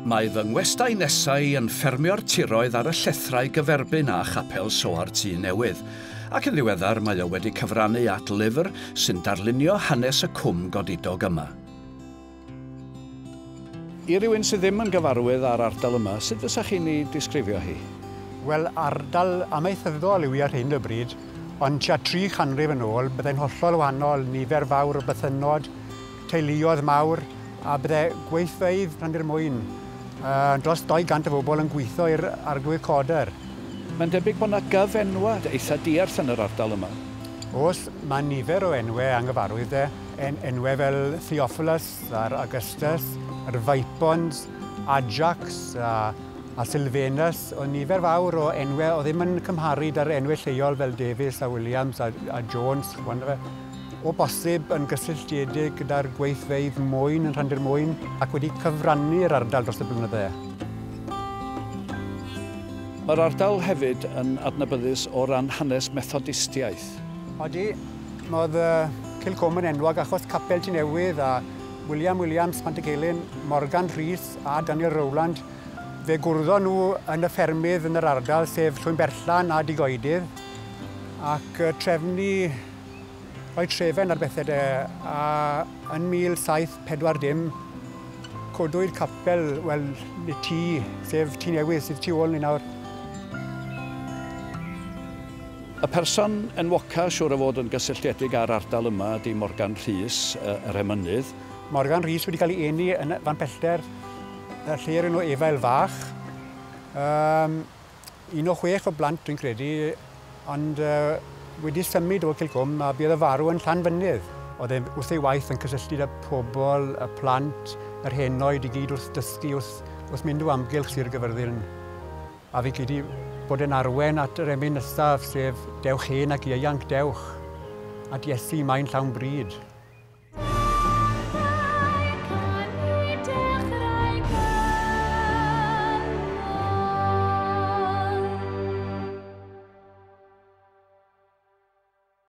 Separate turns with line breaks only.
Mae fy ngwestai nesau yn ffermio'r tiroedd ar y llethrau gyferbyn â Chapel Soar Tŷ Newydd, ac yn ddiweddar mae o wedi cyfrannu at lyfr sy'n darlunio hanes y cwm godidog yma. I rywun sydd ddim yn gyfarwydd â'r ardal yma, sut fysa chi'n ei disgrifio hi?
Wel, ardal amaethyddol yw hi ar hyn o bryd, ond tua 3 canrif yn ôl, byddai'n hollol wahanol, nifer fawr o bythynnod, teuluoedd mawr, a bydde gweithfeydd Rhandir-mwyn dros 200 o bobl yn gweithio i'r Arglwydd Coder.
Mae'n debyg bod yna gyfenwad eitha diarth yn yr ardal yma.
Oes, mae nifer o enwau anghyfarwydd e. Enwau fel Theophilus a'r Augustus, yr Vipons, Ajax a Sylvanus, o nifer fawr o enwau o ddim yn cymharu 'da'r enwau lleol fel Davies a Williams a Jones. Fe. O bosib yn gysylltiedig gyda'r gweithfeydd mwyn yn Rhandir-mwyn ac wedi cyfrannu'r ardal dros y blynydde.
Mae'r ardal hefyd yn adnabyddus o ran hanes Methodistiaeth.
Odi, oedd Cilcwm yn enwog achos Capel Tŷ Newydd a William Williams Pantycelyn, Morgan Rhys a Daniel Rowland. Fe gwrddon nhw yn y ffermydd yn yr ardal, sef Llwynberllan a Digoedydd, ac trefnu rhoi trefen ar bethau de, a yn 1740 codwyd capel, wel, y tŷ, sef Tŷ Newydd sydd tu ôl ni nawr.
Y person enwoca siŵr o fod yn gysylltiedig â'r ardal yma ydy Morgan Rhys, yr emynydd.
Morgan Rhys wedi cael ei eni yn fan pellter, y lle o'r enw Efail Fach. Un o chwech o blant dwi'n credu, ond wedi symud o Cilcwm a buodd e farw yn Llanfynydd. Oedd e wrth ei waith yn cysylltu â pobl, y plant, yr henoed i gyd wrth dysgu, wrth mynd o amgylch Sir Gyfyrddin. A fi credu bod e'n arwen at yr emyn nesaf, sef "Dewch hen ac ieuanc dewch, at Iesu mae'n llawn bryd."